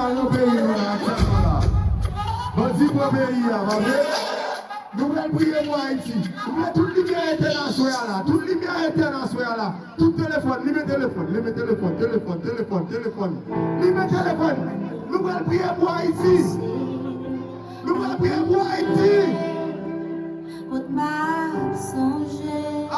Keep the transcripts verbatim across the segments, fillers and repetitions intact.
Nan peyi nou la, aktyèlman la. Bandi pran peyi a, pa vre? Nou pral priye pou Ayiti. Nou vle tout limyè etèn aswè a la. Tout limyè etèn aswè a la. Tout telefòn, limen telefòn, limen telefòn, telefòn, telefòn, telefòn. Limen telefòn. Nou pral priye pou Ayiti. Nou pral priye pou Ayiti.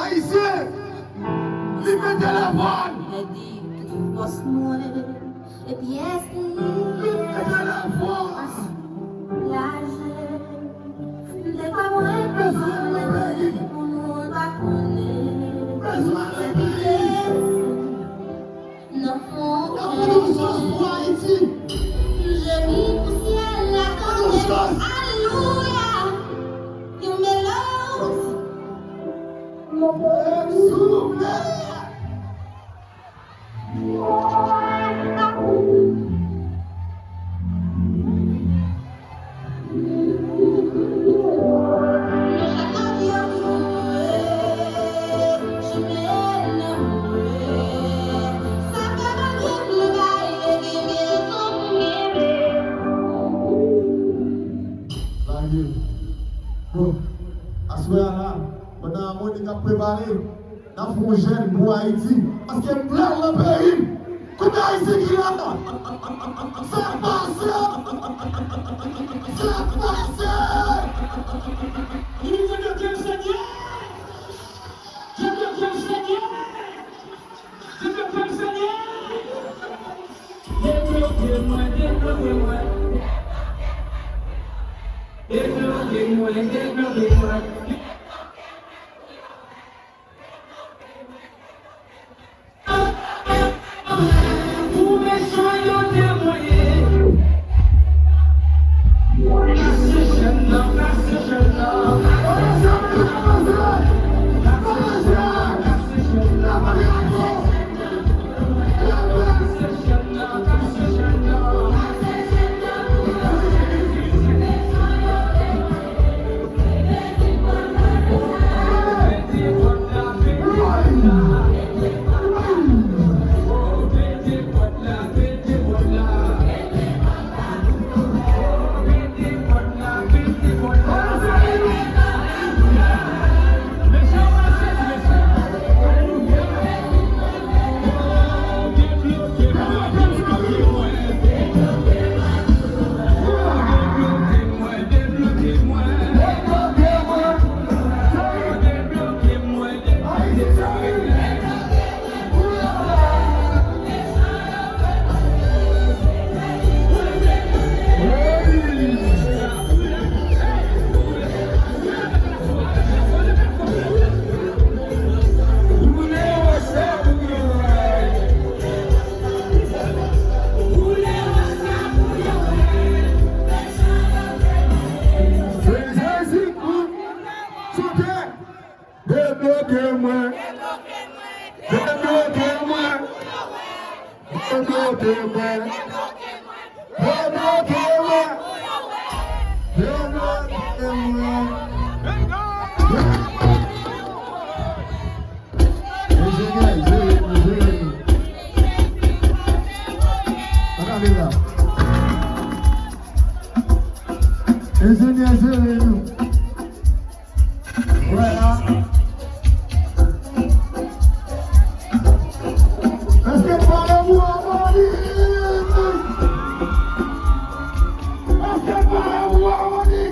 Ayisyen, limen telefòn. Epi espri m te fò. Laje m te kwè mwen bezwen mwen pou moun pa konnen. Bezwen mwen nan fon kè m jemi pou syèl la tonbe. Alelouya. Yon melodi. Souple. Lage. Bon, aswè a la, pandan Amoni ap prepare, n ap fè yon jèn pou Ayiti. Paske m vle al nan peyi m. Konbyen Ayisyen ki la? Sa k pase? Sa k pase? Li di Bondye Senyè! Bondye Senyè! Bondye Senyè! Debloke mwen, debloke mwen. Debloke mwen, debloke mwen. Pou mechan yo temwaye. Kase chèn nan, kase chèn nan. Debloke mwen. Debloke mwen. Debloke mwen. Debloke mwen. Debloke mwen. Enjenyè, jere nou, jere nou. Pa gade la. Enjenyè, jere nou. Wè la. Èske n pare pou Amoni? Èske n pare pou Amoni?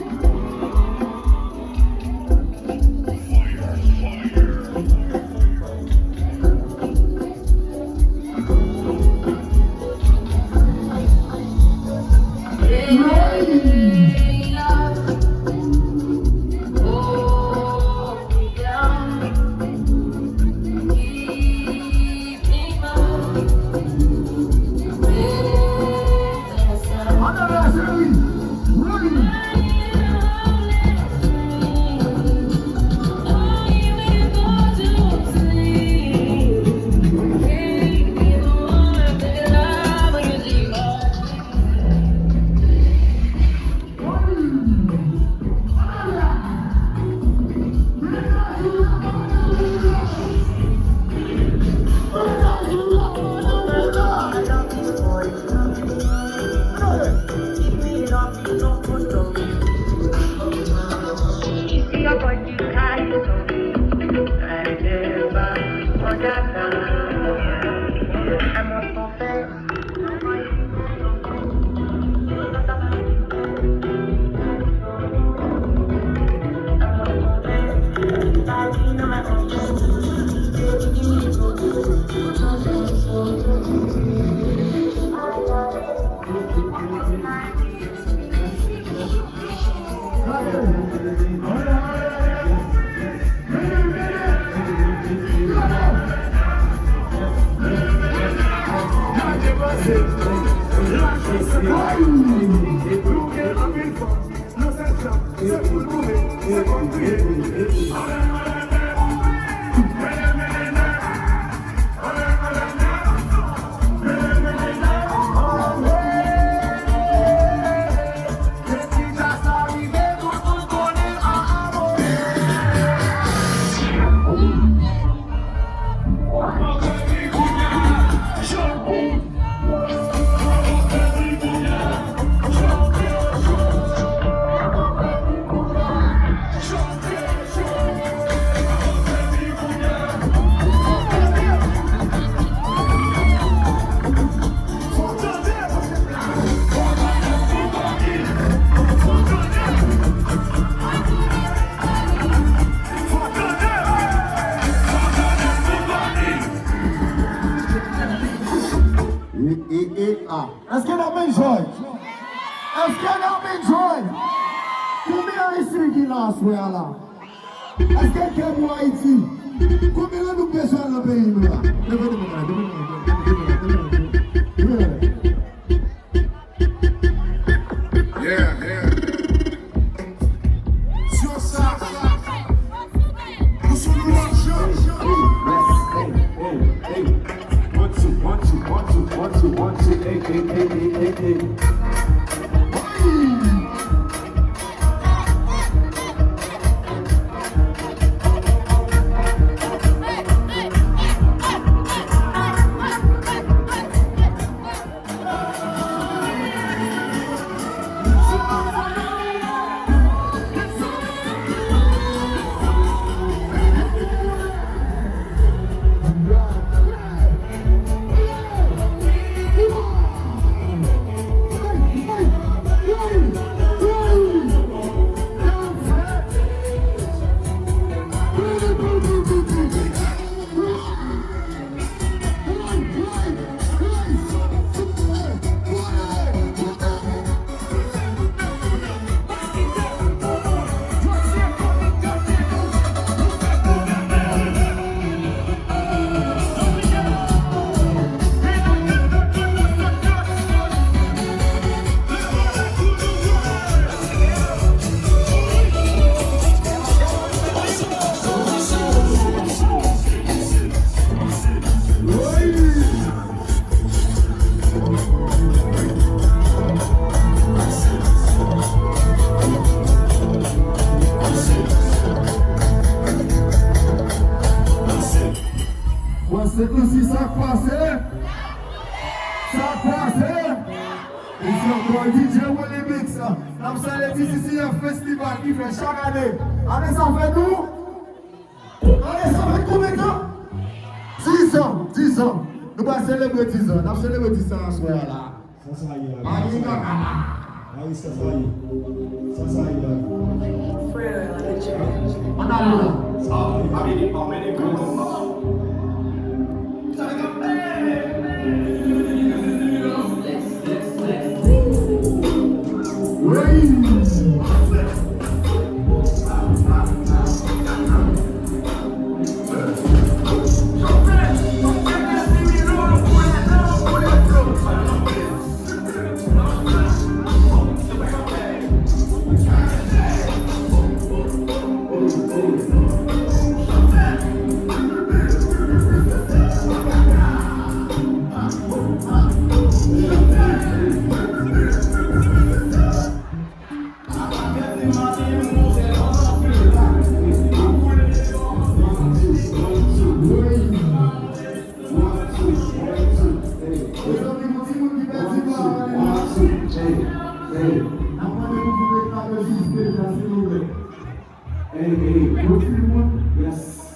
E, e, e, a. Èske n ap enjoy? Èske n ap enjoy? Konbyen Ayisyen ki la aswè a la? Èske kè pou Ayiti? Konbyen nan nou bezwen al nan peyi nou la? Leve, leve, leve, leve, leve, leve, leve, leve. Yeah, yeah. Sur sa, nou sou yon lòt jan. Hey, hey, hey. One, two, one, two, one, two, one, two, one, two. Hey, hey, hey, hey, hey, hey. Hey. Bon, se konsi sa k pase. Sa k pase. Ici encore D J Willy Mix. N ap salye D C C F Festival ki fèt chak ane. Ane sa fè nou. Ane sa fè konbyen tan? Dizan, dizan. Nou pral selebre dizan. N ap selebre dizan aswè a la. Sa sa ye la? Mari Kaka. Mari sa sa ye? Sa sa ye la? Frè, ane chè. Ann ale la. Sa sa ye? Mezanmi, gon timoun ki pèdi pawòl li la. Hey, hey. Silvouplè. Hey, hey, yon ti moun. Yes.